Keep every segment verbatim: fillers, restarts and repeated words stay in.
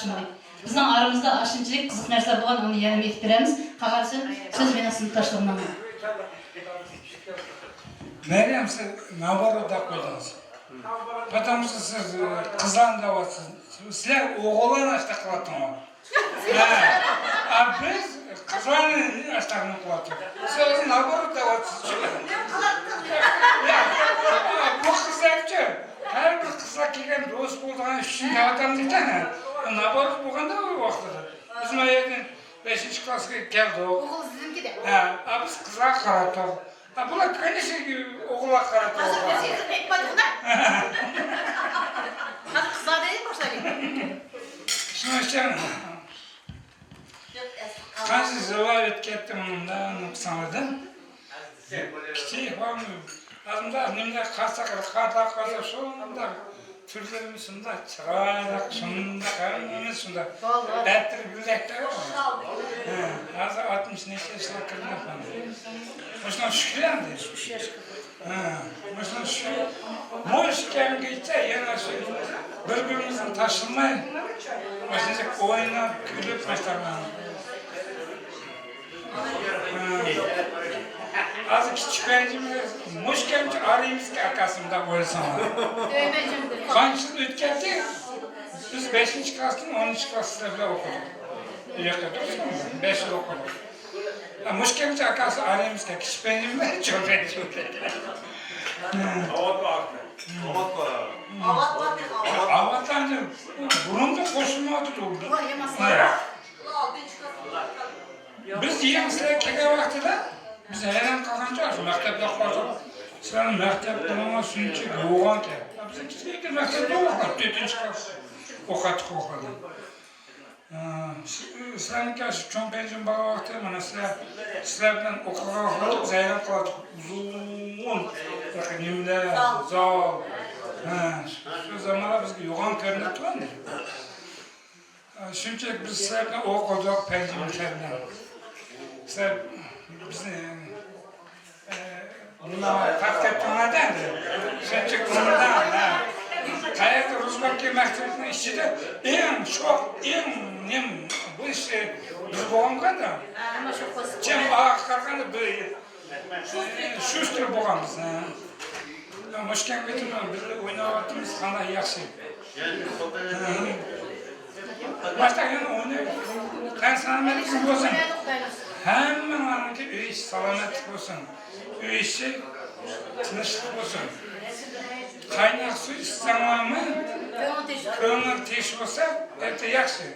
بىزنىڭ ئارىمىزدا ئاشۇنچىلىك قىزىق نەرسىلەر بولغان، ئۇنى يەنە ئېيتىپ بېرەمىز. قالغانسىن سۆز مېنىڭ سىنىپداشلىرىمنىڭ. مەريەم، سىز نابارو دەپ قويدىڭىز. پاتامسىز، سىز قىزلارنى دەۋاتىسىز. سىلەر ئوغۇللارنى ئاشتاق قىلاتتىڭلار. ھە. ئا، بىز قىزلارنى ئاشتاقنى قىلاتتۇق. سىز نابارو دەۋاتىسىز. يا، بۇ قىزلارچۇ، ھەر بىر قىزلار كەلگەن دوست بولىدىغان ئۈچۈن دەۋاتامدىكەن. نابارو بولغاندا ئۇ ۋاقتىدا. بىز ما يەردىن بەشىنچى كلاسقا كەلدۇق. ئوغۇل سىزنىڭكىدە. ھە، ئا، بىز قىزلارغا قاراتتۇق. ھە، بۇلار كۆنۈشى ئوغۇللارغا قاراتتۇق. ھازىر بىز ھېلىقىنى ئېيتمىدۇق-دە. ھازىر قىزلار دەيدۇ باشلايلى. شۇنىڭ ئۈچۈن قانچە يىللار ئۆتۈپ كەتتى مۇندا، نۇقسانلىدىم. كىچىك بالام، ئازمۇندا نېمىدە قارىساق، رىقادا قارىساق، شۇنداق تۈرلىرىمىز شۇنداق چىرايلىق، شۇنداق ھەممىمىز شۇنداق. ئەتىر گۈلدەكتە. ھە، ھازىر ئاتمىش نەچچە ياشقا كىردى. مۇشۇنىڭ شۈكرى ئەمدى. ھە، مۇشۇنىڭ شۈكرى. مۇشۇ كەمگىچە يەنە شۇ بىر-بىرىمىزنى تاشلىماي، مۇشۇنداق ئويناپ، كۈلۈپ باشلىغان. ھازىر كىچىك پەنجىمىز مۇشۇ كەمچە ئارىمىزدىكى ئاكاسى مۇنداق ئويلىساڭلار. قانچە يىل ئۆتكەندى؟ بىز بەشىنچى كلاستىن ئونىنچى كلاسقا بىلەن ئوقۇدۇق. ياقى دۇرۇسمۇ؟ بەش يىل ئوقۇدۇق. ھە، مۇشۇ كەمچە ئاكاسى ئارىمىزدىكى كىچىك پەنجىمىز چوڭ پەنجىمىز. ئاۋاتلار. ئاۋاتلار. ئاۋاتلار دەپ، بۇرۇنقى قوشۇلمايۋاتىدۇ. ھە. بىز يېڭى سىلەر كەلگەن ۋاقتىدا بىز ھەيران قالغانچە، ئاشۇ مەكتەپتە ئوقۇۋاتىدۇ. سىلەرنىڭ مەكتەپلىرىڭلار شۇنچە يوغانكەن. بىزنىڭ كىچىككىنە مەكتەپتە ئوقۇغان، تۆتىنچى كلاس ئوقۇتتۇق ئوقۇدى. ھە، سىلەرنىڭكى شۇ چوڭ پەنجىم بارغان ۋاقتى، مانا سىلەر، سىلەر بىلەن ئوقۇغان ۋاقتىدا بىز ھەيران قالاتتۇق. ئۇزۇن نېمىلەر، زال. ھە، شۇ زامانلار بىزگە يوغان كۆرۈنۈپ تۇرغانىدى. شۇنچىلىك بىز سىلەر بىلەن ئوقۇدۇق، پەنجىمىز سىلەر بىلەن. سىلەر بىزنى، ئە، نېمە، تارتىپ كەتتىڭلار-دە ئەمدى. شۇنچىلىك بۇنىڭدا، ھە. قەيەردە رۇزۋېلت مەكتىۋىنىڭ ئىچىدە ئەڭ شوخ، ئەڭ نېمە، بۇ ئىش بىز بولغاندا. جەم ئاغا قارىغاندا بىر شۇ ئۈستىدە بولغان بىز. مۇشۇ كەمگىچە بىللە ئويناۋاتىمىز، قانداق ياخشى. ماشتا يەنە ئوينايلى. قەنسىڭىز بولسۇن. ھەممىڭلارنىڭكى ئۆي ئىچى سالامەتلىك بولسۇن. ئۆي ئىچى تىنچلىق بولسۇن. قايناق سۇ ئىچسەڭلارمۇ كۆڭۈل تىنچ بولسا، ئەلۋەتتە ياخشى.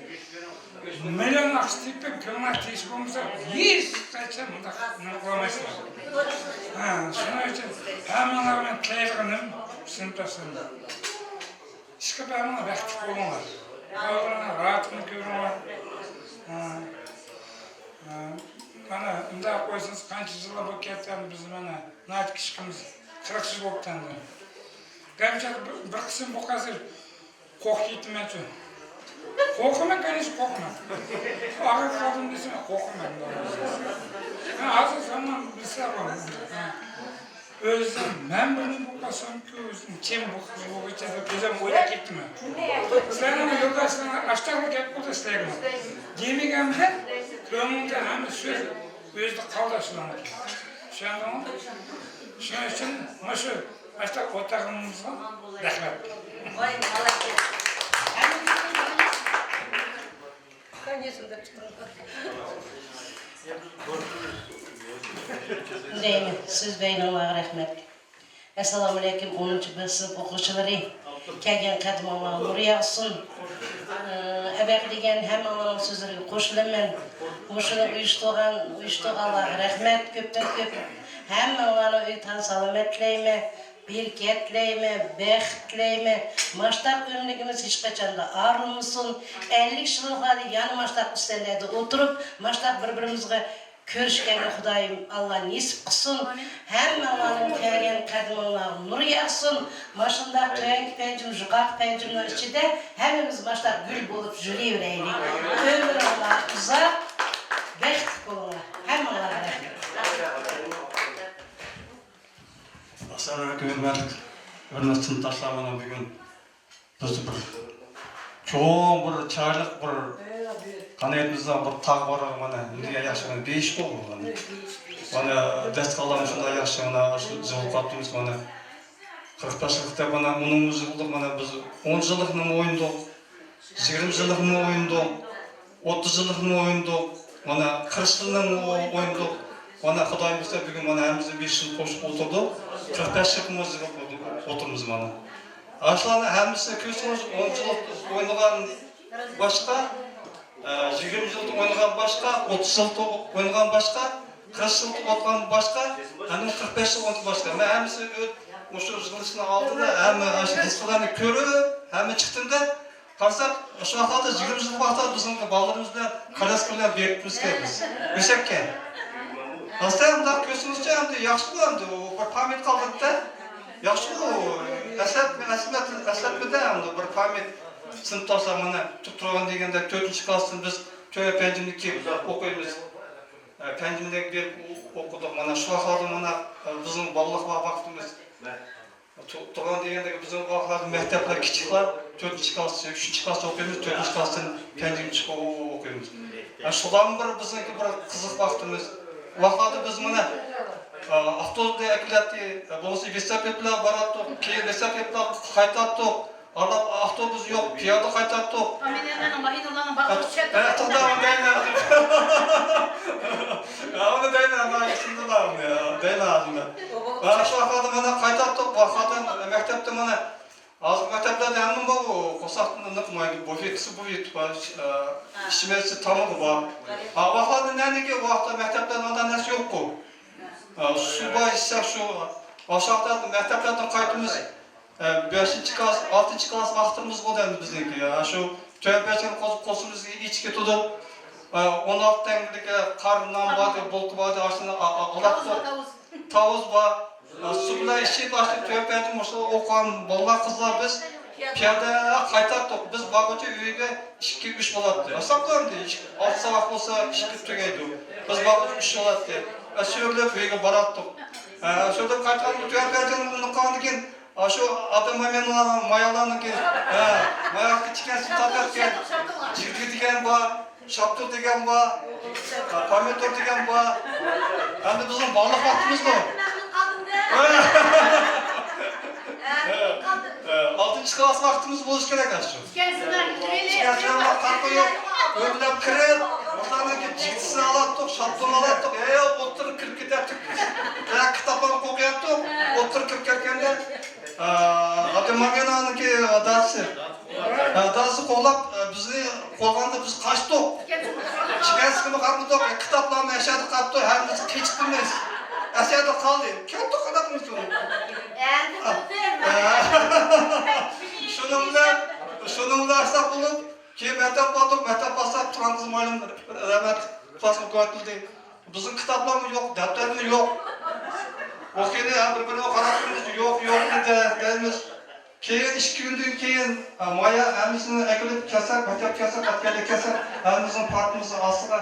مىليون ئاقچا تېپىپ، كۆڭلۈڭلار تىنچ بولمىسا، ھېچقاچان مۇنداق نېمە قىلالمايسىلەر. ھە، شۇنىڭ ئۈچۈن ھەممىڭلارغا مەن تىلەيدىغىنىم، سىنىپداشلىرىم، ئىشقىلىپ ھەممىڭلار بەختلىك بولۇڭلار. بالىلىرىڭلار راھەتلىكنى كۆرۈڭلار. ھە، ھە، مانا مۇنداق قويسىڭىز، قانچە يىللار بولۇپ كەتتى، بىز مانا ناھايىتى كىچىكىمىز، قىرىق يىل بولۇپتۇ ئەمدى. گەرچە بىر، بىر قىسىم بۇ ھازىر قورقۇپ كېتىمەنچۇ. قورقىمەن، كەنىسى قورقىمەن. ئاغرىپ قالدىم دېسە، قورقىمەن. ھە، ھازىر زامان بىلسە بار. ئۆزۈم مەن بىرنى بولۇپ قالسامكۇ، ئۆزۈم كىم بۇ قىز بوغىچە دەپ ئۆزۈم ئويلاپ كەتتىمەن. سىلەرنىڭ يولداشلىرىڭلار ئاشتاقلا گەپ قىلدى سىلەرگە. دېمىگەنمەن، كۆڭلۈمدە ھەممە سۆز ئۆزىدە قالدى شۇلارنىڭكى. چۈشەندىڭىزمۇ؟ شۇنىڭ ئۈچۈن مۇشۇ ئاشتاق ئولتۇرغىنىڭىزغا رەھمەت. دەيمەن، سىز بەينىڭلارغا رەھمەت. ئەسسالامۇئەلەيكۇم، ئونىنچى بىر سىنىپ ئوقۇغۇچىلىرى. كەلگەن قەدىمىڭلارغا نۇر ياغسۇن. ئەبەقى دېگەن ھەممىڭلارنىڭ سۆزلىرىگە قوشۇلىمەن. مۇشۇنى ئۇيۇشتۇرغان، ئۇيۇشتۇرغانلارغا رەھمەت، كۆپتىن كۆپ. ھەممىڭلارنىڭ ئۆيىگە تاڭ سالامەت تىلەيمەن. بېرىكەت تىلەيمەن، بەخت تىلەيمەن. ماشتاق ئۆملۈكىمىز ھېچقاچاندا ئاغرىمىسۇن. ئەللىك يىللىقلاردا يەنە ماشتاق ئۈستەللەردە ئولتۇرۇپ، ماشتاق بىر-بىرىمىزگە كۆرۈشكەنگە خۇدايىم ئاللا نېسىپ قىلسۇن. ھەممىڭلارنىڭ كەلگەن قەدىمىڭلارغا نۇر ياغسۇن. ماشۇنداق تۆۋەنكى پەنجىم، يۇقىرىقى پەنجىمنىڭ ئىچىدە ھەممىمىز ماشۇنداق گۈل بولۇپ يۈرۈۋېرەيلى. ئۆمرۈڭلار ئۇزاق، بەختلىك بولۇڭلار. ھەممىڭلارغا رەھمەت. ئەسسالامۇئەلەيكۇم، ھۆرمەتلىك، ھۆرمەتلىك سىنىپداشلار، مانا بۈگۈن بىز بىر چوڭ بىر چىرايلىق بىر قانائىتىمىزدە بىر تاغ بار، مانا، نېمە ياخشى، مانا، بېيىش بۇ، مانا. مانا، دەستىخانلارنى شۇنداق ياخشى، مانا، شۇ جىلغا قاپتىمىز، مانا. قىرىق بەش يىللىق دەپ، مانا، ئۇنىڭ يىغىلدۇق، مانا، بىز ئون يىللىقنىمۇ ئوينىدۇق، يىگىرمە يىللىقنىمۇ ئوينىدۇق، ئوتتۇز يىللىقنىمۇ ئوينىدۇق، مانا، قىرىق يىللىقنىمۇ ئوينىدۇق. مانا، خۇدايىم بۇيرۇسا، بۈگۈن، مانا، ھەممىمىز بېشىنى قوشۇپ ئولتۇردۇق. قىرىق بەش يىللىقنىمۇ يىغىپ ئولتۇرىمىز، مانا. ئاشۇلارنىڭ ھەممىسىنى كۆرسىڭىز، ئون يىللىق ئوينىغان باشقا، ئە، يىگىرمە يىللىق ئوينىغان باشقا، ئوتتۇز يىللىق ئوينىغان باشقا، قىرىق يىللىق ئوينىغان باشقا، ھەممە قىرىق بەش يىللىق ئوينىغان باشقا. مەن ھەممىسى ئۆت-، مۇشۇ يىغىلىشنىڭ ئالدىدا ھەممە ئاشۇ دىسكىلارنى كۆرۈپ، ھەممە چىقتىمدا، قارىساق، شۇ ۋاقىتتا يىگىرمە يىل ۋاقىتتا بىزنىڭ بالىلىرىمىز بىلەن كالياسكا بىلەن بېرىپمىزكەن بىز. ئۆسەككە. ئاستا مۇنداق كۆرسىڭىزچە، ئەمدى ياخشىغۇ، ئەمدى ئۇ بىر پاميات قالدى-دە. ياخشىغۇ، ئەسلەتمە، ئەسلەت-، ئەسلەتمىدە ئەمدى بىر پاميات. سىنىپداشلار مانا كۈتۈپ تۇرغان دېگەندە، تۆتىنچى كىلاستىن بىز تۆۋەن پەنجىمدىكى ئوقۇيمىز. ئە، پەنجىمدىكى بېرىپ ئوقۇدۇق. مانا شۇ ۋاقىتلاردا مانا، ئە، بىزنىڭ بالىلىق ۋاقتىمىز. تۇ-، تۇرغان دېگەندە بىزنىڭ ۋاقىتلاردا مەكتەپلەر كىچىكلا، تۆتىنچى كىلاس، ئۈچىنچى كىلاستا ئوقۇيمىز، تۆتىنچى كىلاستىن پەنجىمگىچە ئوقۇيمىز. ھە، شۇلارمۇ بىر بىزنىڭكى بىر قىزىق ۋاقتىمىز. ۋاقىتلاردا بىز مانا، ئا، ئاپتوبۇسنى ئەكېلەتتى، بولمىسا ۋېلىسىپىت بىلەن باراتتۇق، كېيىن ۋېلىسىپىت بىلەن قايتاتتۇق. ئاندىن ئاپتوبۇس يوق، پىيادە قايتاتتۇق. ئامىنەنىڭ، ماھىنۇللانىڭ باغرىغا چۈشەتتۇق. ھە، توختا، ئۇنى دەيمەن ھازىر. ھە، ئۇنى دەيمەن، ھە، ئېسىمدىلا ئۇنى، ھە، دەيمەن ھازىر. ھە، شۇ ۋاقىتلاردا مانا قايتاتتۇق، ۋاقىتلاردا مەكتەپتە مانا، ھازىر مەكتەپلەردە ھەممە بار، ئۇ قورساقنى نىقمايدۇ، بۇفېتى، بۇفېتى بار، ئىچ-، ئە، ئىچمەسلىك تامىقى بار. ھە، ۋاقىتلاردا نەنىكى ۋاقىتتا مەكتەپلەردە ئانداق نەرسە يوققۇ. ھە، سۇ بار، ئىچسەك شۇ، ئاشۇ ۋاقىتلاردا مەكتەپلەردىن قايتىمىز. ئە، بەشىنچى كىلاس، ئالتىنچى كىلاس ۋاقتىمىز بولدى ئەمدى بىزنىڭكى. ئاشۇ تۆۋەن پەنجىمىزنى قوزۇپ، قوسىمىزغا ئىچكە تۇتۇپ، ئە، ئون ئالتە تەڭگىلىك، ئە، قار نان بار، بولكا بار، ئاشۇنى ئا-، ئا-، ئالاتتۇق. تاۋۇز بار. ئە، سۇ بىلەن ئىچىپ، ئاشۇ تۆۋەن پەنجىم مۇشۇ ئوقۇغان بالىلار، قىزلار بىز پىيادە قايتاتتۇق. بىز بارغۇچە ئۆيگە ئىككى، ئۈچ بولاتتى. ھېسابلا ئەمدى ئالتە سائەت بولسا ئىككى تۈگەيدۇ. بىز بارغۇچە ئۈچ بولاتتى. ئە، سۆرىلىپ ئۆيگە باراتتۇق. ئە، سۆرىلىپ قايتقاندىن كېيىن، تۆۋەن پەنجىمنى ئۇنتۇپ قالغاندىن كېيىن، ئاشۇ ئاتا مايمۇنلارنىڭ، مايالارنىڭكى، ھە، ماياغا كىچىككەن سىن تارتاتكەن، جىگدە دېگەن بار، شاپتۇل دېگەن بار، ھە، پامىدور دېگەن بار. ئەمدى بىزنىڭ بالىلىق ۋاقتىمىزدۇ. ھە، ئالتىنچى كىلاس ۋاقتىمىز بولۇشى كېرەك ئاشۇ. ئىكەنسىلەر، قارقۇ يوق. ئۆمىلەپ كىرىپ، ئۇلارنىڭكى جىگدىسىنى ئالاتتۇق، شاپتۇلنى ئالاتتۇق. ھە، ئوتتۇرىغا كىرىپ كېتەتتۇق. ھە، كىتابلارنى قوقۇياتتۇق. ئوتتۇرىغا كىرىپ كەلگەندە، ئا، ئادەم ماگىنانىڭكى دادىسى. ھە، دادىسى قوغلاپ، ئە، بىزنى قوغلىغاندا بىز قاچتۇق. چىكەنسىكىمۇ قاقمىدۇق. ئە، كىتابلارمۇ ئەشەدە قاپتۇ، ھەممىسى قېچىپتىمىز. ئەشەدە قالدى. كەلدۇق قانداقمىز ئۇنى. شۇنىڭ بىلەن، شۇنىڭ بىلەن ئاشۇنداق بولۇپ، كېيىن مەكتەپ باردۇق، مەكتەپ بارساق، تۇرغان قىز مۇئەللىم رەھمەت، كىلاس ئوقۇۋاتىدۇ. بىزنىڭ كىتابلارمۇ يوق، دەپتەرمۇ يوق. ئۇ خېلى بىر-بىرىگە قاراپ تۇرىمىز، يوق، يوق دەيمىز. كېيىن ئىككى كۈندىن كېيىن، ھە، مايا ھەممىسىنى ئەكېلىپ كەلسەك، مەكتەپكە كەلسەك، ئەتىگەندە كەلسەك، ھەممىمىزنىڭ پارتىمىزنىڭ ئاستىغا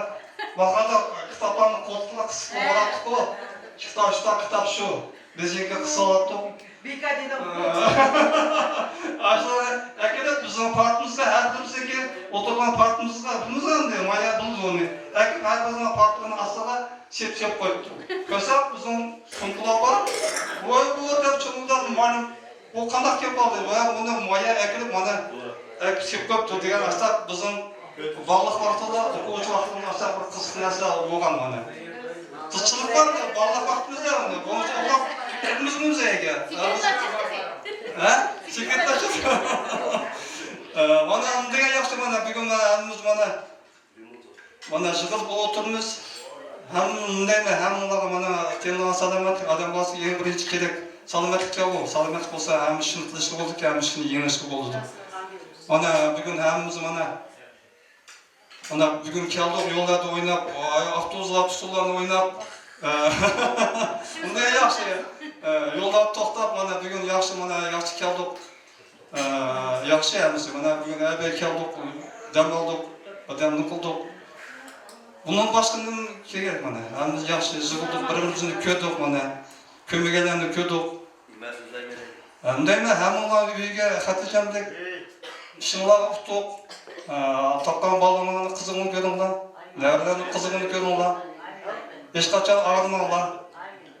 ۋاقادا كىتابلارنى قولتۇقلاپ قىسىپ باراتتۇققۇ. شۇنداق، شۇنداق كىتاب شۇ. بىز يەنە قىسىپ ئالاتتۇق. بىكار دېدىم. ئاشۇلارنى ئەكېلىپ بىزنىڭ پارتىمىزغا، ھەر بىرىمىزنىڭكى ئولتۇرغان پارتىمىزغا، بىلىمىز ئەمدى، مايا بىلىدۇ ئۇنى. ئەكېلىپ ھەر بىرىمىزنىڭ پارتىنىڭ ئاستىغا سېلىپ، سېلىپ قويۇپتۇ. كۆرسەك بىزنىڭ سومكىلار بار. ۋاي بۇ دەپ چوڭلىدان ماينىڭ بۇ قانداق گەپ بولدى؟ ۋە بۇنى مايا ئەكېلىپ مانا ئەكېلىپ سېلىپ قويۇپتۇ دېگەن ئاشۇنداق بىزنىڭ بالىلىق ۋاقتىدا، ئوقۇغۇچى ۋاقتىمىزدا ئاشۇنداق بىر قىزىق نەرسە بولغان مانا. قىزچىلىق بار، بالىلىق ۋاقتىمىزدا مانا بولمىسا ئۇنداق كىرمىزمىز ئۆيگە. ھە؟ سېكرېتارچا. ئە، مانا دېگەن ياخشى مانا بۈگۈن مانا ھەممىمىز مانا مانا يىغىلىپ ئولتۇرىمىز. ھەم دەيمەن، ھەممىڭلارغا مانا تېنىڭلارغا سالامەتلىك، ئادەم بالىسىغا ئەڭ بىرىنچى كېرەك سالامەتلىك بولىدۇ. سالامەتلىك بولسا ھەممە ئىشنى قىلىشقا بولىدۇ، ھەممە ئىشنى يېڭىشقا بولىدۇ. مانا بۈگۈن ھەممىمىز مانا، مانا بۈگۈن كەلدۇق يوللاردا ئويناپ، ئاي، ئاپتوبۇسلار، پۇتۇللارنى ئويناپ. ئۇنداق ياخشى. يوللاردا توختاپ، مانا بۈگۈن ياخشى، مانا ياخشى كەلدۇق. ئە، ياخشى ھەممىسى. مانا بۈگۈن ئەبەي كەلدۇق، دەم ئالدۇق، دەمنى قىلدۇق. بۇنىڭ باشقا نېمە كېرەك مانا؟ ھەممىمىز ياخشى يىغىلدۇق، بىر-بىرىمىزنى كۆردۇق مانا. كۆرمىگەنلەرنى كۆردۇق. ئەمدى مەن ھەممىڭلارنى ئۆيگە خاتىرجەمدەك ئىشىڭلارغا ئۇتۇق. ئە، تاپقان بالىلىرىڭلارنى قىزغىن كۆرۈڭلار. نەۋرىلەرنى قىزغىن كۆرۈڭلار. ھېچقاچان ئاغرىماڭلار.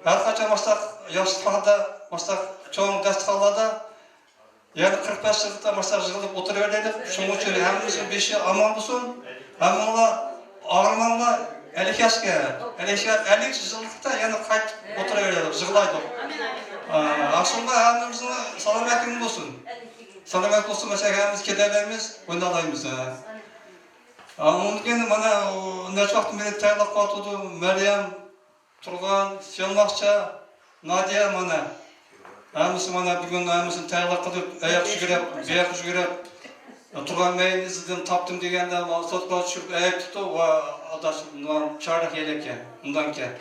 ھەر قاچان مۇشۇنداق ياخشى ھالدا، مۇشۇنداق چوڭ داستىخانلاردا يەنە قىرىق بەش يىللىقتا مۇشۇنداق يىغىلىپ ئولتۇرۇۋېرەيلى. شۇنىڭ ئۈچۈن ھەممىمىزنىڭ بېشى ئامان بولسۇن. ھەممىڭلار ئاغرىماڭلار. ئەللىك ياشقا، ئەللىك ياش، ئەللىك يىللىقتا يەنە قايتىپ ئولتۇرۇۋېرەيلى، يىغلايلى. ئە، شۇڭا ھەممىمىزنىڭ سالامەتلىكىمىز بولسۇن. سالامەت بولسا، مەسىلەن، ھەممىمىز كېتەلەيمىز، ئوينالايمىز. ھە. ھە، ئۇنىڭدىن كېيىن مانا، ئۇ نەچچە ۋاقىت مېنى تەييارلاپ قىلىۋاتىدۇ، مەريەم، تۇرغان، سىيالماقچە، نادىيە مانا. ھەممىسى مانا بۈگۈن ھەممىسىنى تەييارلاپ قىلىپ، ئاياق يۈگۈرۈپ، بۇياق يۈگۈرۈپ، تۇرغان مەينى ئىزىدىن تاپتىم دېگەندە، مانا سوتقا چۈشۈپ ئەيىبتىپتۇ، ۋە ئاداش، مانا چارلىق يەلەككەن، ئۇنداكەن.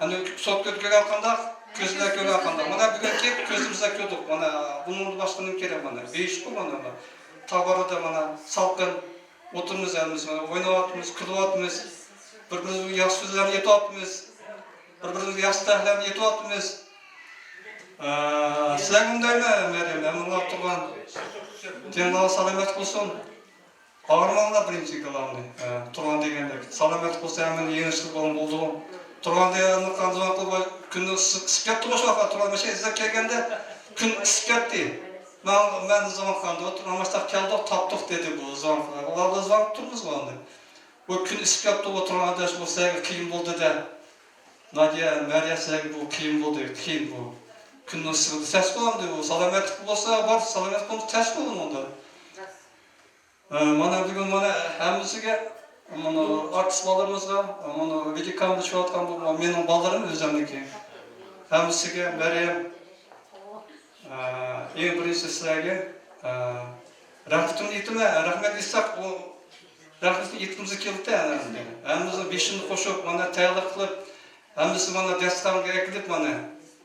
ئەنە سوتقا كۆرگەن قانداق، كۆزلەر كۆرگەن قانداق. مانا بۈگۈن كېلىپ كۆزىمىزدە كۆردۇق. مانا بۇنىڭدىن باشقا نېمە كېرەك مانا؟ بېيىشقۇ مانا. تاغ بارىدا مانا سالقىن ئولتۇرىمىز ھەممىمىز، مانا ئويناۋاتىمىز، كۈلۈۋاتىمىز. بىر-بىرىمىزگە ياخشى سۆزلەرنى ئېيتىۋاتىمىز. بىر-بىرىمىزگە ياخشى تىلەكلەرنى ئېيتىۋاتىمىز. ئە، سىلەرگە ئۇندايمەن، مەريەم، ھەممىڭلار تۇرغان. تېنىڭلار سالامەت بولسۇن. ئاغرىماڭلار بىرىنچى كالامنى. ئە، تۇرغان دېگەندەك. سالامەت بولسا ھەممىنى يېڭىشلىق بولغان بولىدۇ. تۇرغان دېگەندە قاندىغان قىلىپ كۈندە ئىسسىپ، ئىسسىپ كەتتى، شۇ ۋاقىت تۇرغان ماشىنا ئىزدەپ كەلگەندە كۈن ئىسسىپ كەتتى. مەن، مەن زامان قاندىغان تۇرغان ماشىنا كەلدۇق، تاپتۇق دېدى بۇ زامان. ئۇلار زامان تۇرمىز بولدى. بۇ كۈن ئىسسىپ كەپتۇ، ئولتۇرغان ئاداش، بۇ سىلەرگە قىيىن بولدى-دە. نادىيە، مەريەم، سىلەرگە بۇ قىيىن بولدى، قىيىن بۇ. كۈننىڭ ئىسسىقىدا تەس بولامدۇ؟ بۇ سالامەتلىك بولسا بار، سالامەتلىك بولمىسا تەس بولىدۇ ئۇندا. ئە، مانا بۈگۈن مانا ھەممىسىگە، مانا ئارتىس بالىلىرىمىزغا، مانا ۋىدېو كامېرا چۈشۈۋاتقان بۇ مېنىڭ بالىلىرىم ئۆزۈمنىڭكى. ھەممىسىگە مەريەم، ئە، ئەڭ بىرىنچى سىلەرگە، ئە، رەھمىتىمنى ئېيتىمەن. رەھمەت ئېيتساق، ئۇ رەھمىتىمىز كېلىدۇ ئەمدى. ھەممىمىزنىڭ بېشىنى قوشۇپ، مانا تەييارلىق قىلىپ، ھەممىسى مانا داستىخانغا ئەكېلىپ، مانا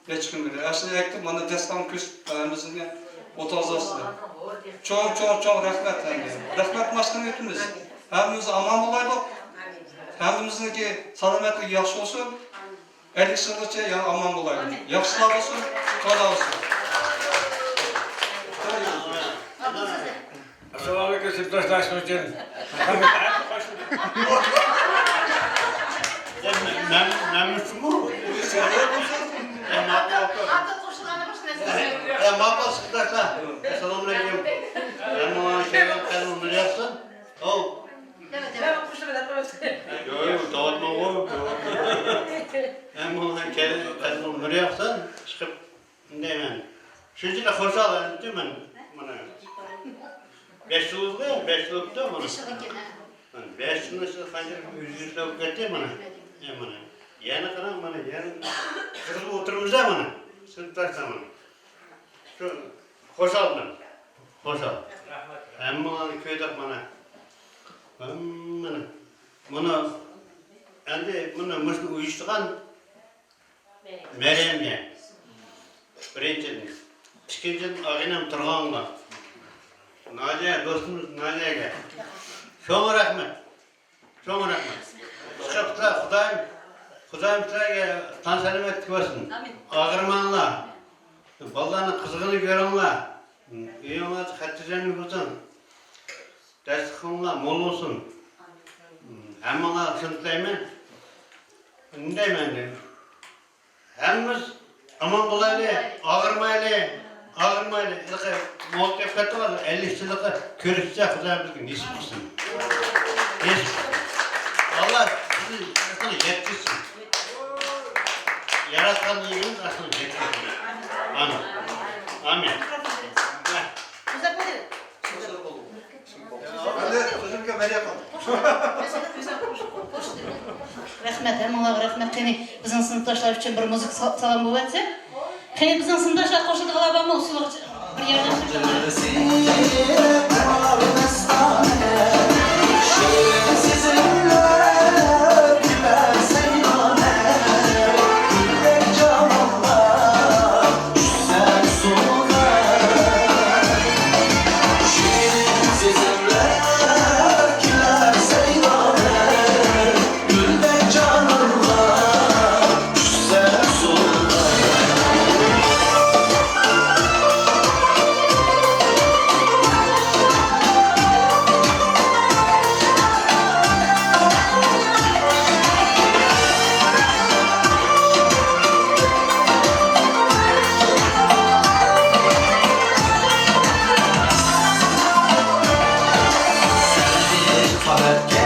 نەچچە كۈن بېرى ئاشۇنى ئەكېلىپ، مانا داستىخانغا كۆرسىتىپ، ھەممىسىنى ئولتۇرغۇزۇۋاتىسىلەر. چوڭ، چوڭ، چوڭ رەھمەت ئەمدى. رەھمەت ماشىنا ئېيتىمىز. ھەممىمىز ئامان بولايلۇق. ھەممىمىزنىڭكى سالامەتلىكى ياخشى بولسۇن. ئەللىك يىلغىچە يەنە ئامان بولايلى. ئامىن. ياخشىلار بولسۇن، تولا بولسۇن. ئەسسالامۇئەلەيكۇم، سىنىپداشلار، شۇنىڭ ئۈچۈن. مەن، مەن، مەنمۇ شۇمۇ؟ ئە، ماقۇل، سىنىپداشلار. ئەسسالامۇئەلەيكۇم. ھەممىڭلارنىڭ كەلگەن قەلبىڭ نۇر ياغسۇن. ھو. ياق، ياق، دەۋاتماڭغۇ. ھەممىڭلارنىڭ كەلگەن قەلبىڭ نۇر ياغسۇن. چىقىپ دەيمەن. شۇنچىلىك خۇشال ئەمدى مەن. مانا بەش يىل بولدى، بەش يىل بولۇپتۇ مانا. بەش يىلنىڭ ئىچىدە قانچىلىك ئۆزگىرىشلەر بولۇپ كەتتى مانا. ئە، مانا. يەنە قاراڭ، مانا يەنە بىر يىل ئولتۇرىمىز-دە مانا. سىنىپداشلار مانا. شۇ خۇشالمەن. خۇشال. ھەممىڭلارنى كۆردۇق مانا. ھەممىنى. مانا ئەمدى مانا مۇشۇنى ئۇيۇشتۇرغان مەريەمگە بىرىنچىدىن، ئىككىنچىدىن، ئاغىنەم تۇرغانغا، نادىيە دوستىمىز نادىيەگە چوڭ رەھمەت، چوڭ رەھمەت. ئىشقىلىپلا خۇدايىم، خۇدايىم سىلەرگە تەن سالامەتلىك بەرسۇن. ئامىن. ئاغرىماڭلار. بالىلارنى قىزغىن كۆرۈڭلار. ئۆيۈڭلاردا خەتىرجەملىك بولسۇن. داستىخىنىڭلار مول بولسۇن. ھەممىڭلارغا شۇنى تىلەيمەن. نېمە دەيمەن ئەمدى؟ ھەممىمىز ئامان بولايلى، ئاغرىمايلى، ئاغرىمايلى. ھېلىقى مۇۋەپپەقىيەت بار، ئەللىك يىللىقى كۆرۈشسە، خۇدايىم بىزگە نېسىپ قىلسۇن. نېسىپ قىلسۇن. ئاللا بىزنى ئاشۇنى يەتكۈزسۇن. ياراتقان ئىگىمىز ئاشۇنى يەتكۈزسۇن. ئامىن. ئامىن. ئەمدى سۆزۈمگە مەريەم خانىم. رەھمەت، ھەممىڭلارغا رەھمەت. قېنى، بىزنىڭ سىنىپداشلار ئۈچۈن بىر مۇزىكا سا-، سالام بولۇۋەتسە. قېنى، بىزنىڭ سىنىپداشلار قوشۇلىدىغانلار بارمۇ؟ ئۇسسۇلغا بىر ياردەم قىلىڭلار. قانات